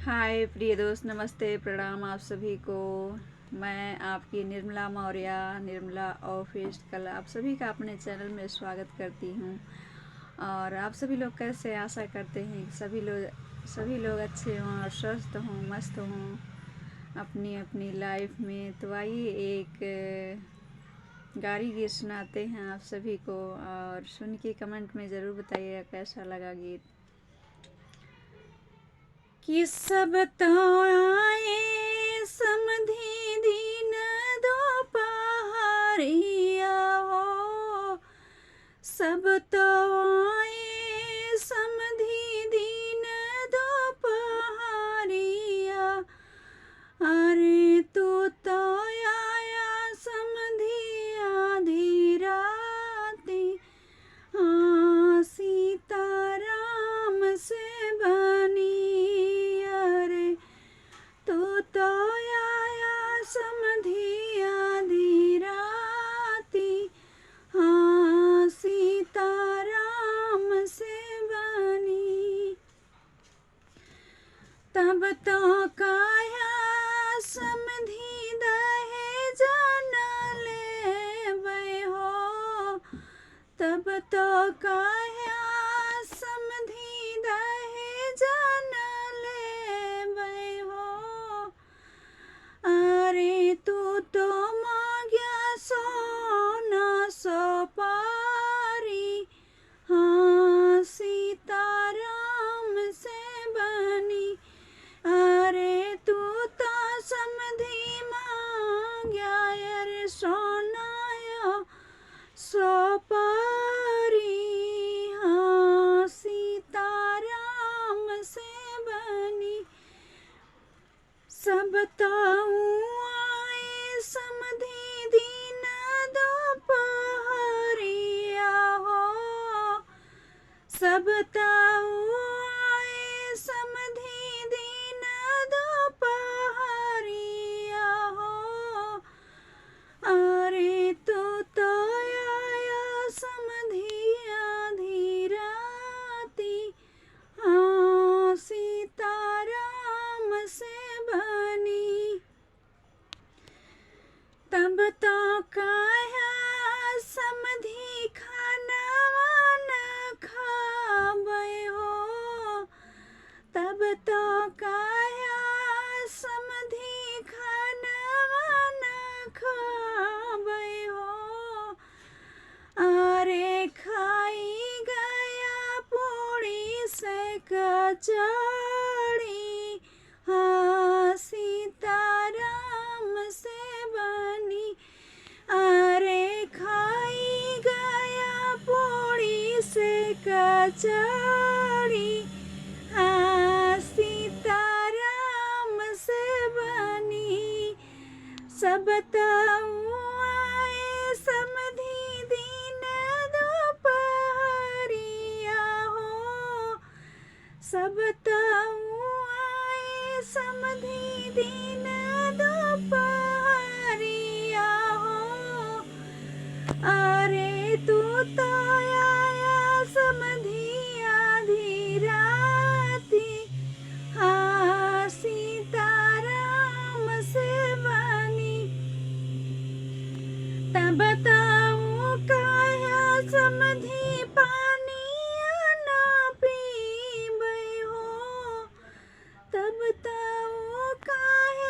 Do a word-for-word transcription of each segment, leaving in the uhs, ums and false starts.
हाय प्रिय दोस्त, नमस्ते, प्रणाम आप सभी को। मैं आपकी निर्मला मौर्य, निर्मला ऑफिशियल, आप सभी का अपने चैनल में स्वागत करती हूँ। और आप सभी लोग कैसे, आशा करते हैं कि सभी लोग, सभी लोग अच्छे हों और स्वस्थ हों, मस्त हों अपनी अपनी लाइफ में। तो आइए, एक गारी गीत सुनाते हैं आप सभी को, और सुन के कमेंट में ज़रूर बताइएगा कैसा लगा गीत। कि सब तो आए समधी दिन दोपहरिया हो, सब तो आए समधी दिन दोपहरिया। अरे तू तो आया समधी आधी राती, हाँ, सीताराम से बनी। अरे तू तो आया समधी आधी राती, हाँ, सीताराम से बनी। तब तो काया समधी दहेज न लेबै हो, तब तो काया समधी दहेज न लेबै हो। अरे तू तो मांग्या सोना सोपारी, हाँ, सीताराम से बनी। अरे तू तो समधी मांग्या अरे सोनायो सोपारी, हाँ, सीताराम से बनी। सब ताऊ आए समधी दिन दोपहरिया हो, सब ताऊ आए समधी दिन दोपहरिया हो। अरे तू तो आया समधी आधी राती, हाँ, सीताराम से बनी। तब तो काया समधी खानवा न खाबै हो, तब तो काया समधी खानवा न खाबै हो। अरे खाई गया पूड़ी से कचौड़ी, हाँ, सीताराम से बनी। अरे खाई गया पूड़ी से कचौड़ी, हाँ, सीताराम से बनी। सब ताऊ आए समधी दिन दोपहरिया हो, सब ताऊ आए समधी दिन दोपहरिया हो। अरे तू तो आया समधी आधी राती, हाँ, सीताराम से बनी। तब ताऊ काया समधी पानी ना पीबै हो, तब ताऊ काया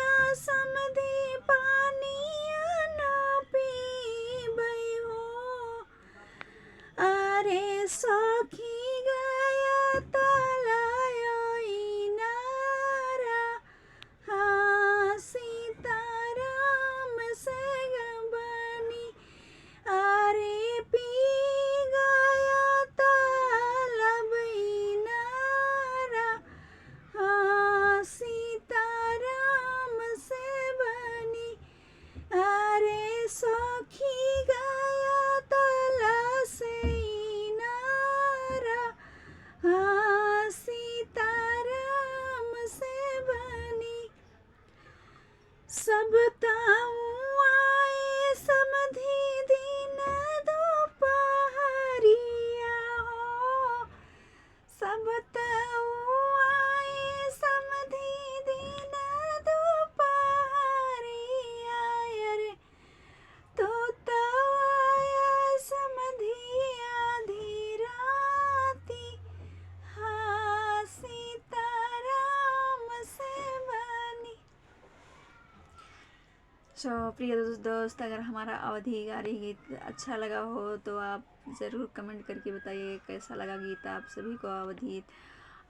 तो प्रिय दोस्त, दोस्त, अगर हमारा अवधी गारी गीत अच्छा लगा हो तो आप ज़रूर कमेंट करके बताइए कैसा लगा गीत आप सभी को अवधी।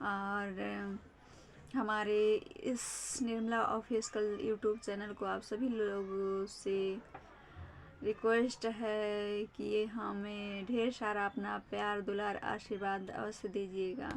और हमारे इस निर्मला ऑफिशियल यूट्यूब चैनल को आप सभी लोगों से रिक्वेस्ट है कि ये हमें ढेर सारा अपना प्यार, दुलार, आशीर्वाद अवश्य दीजिएगा।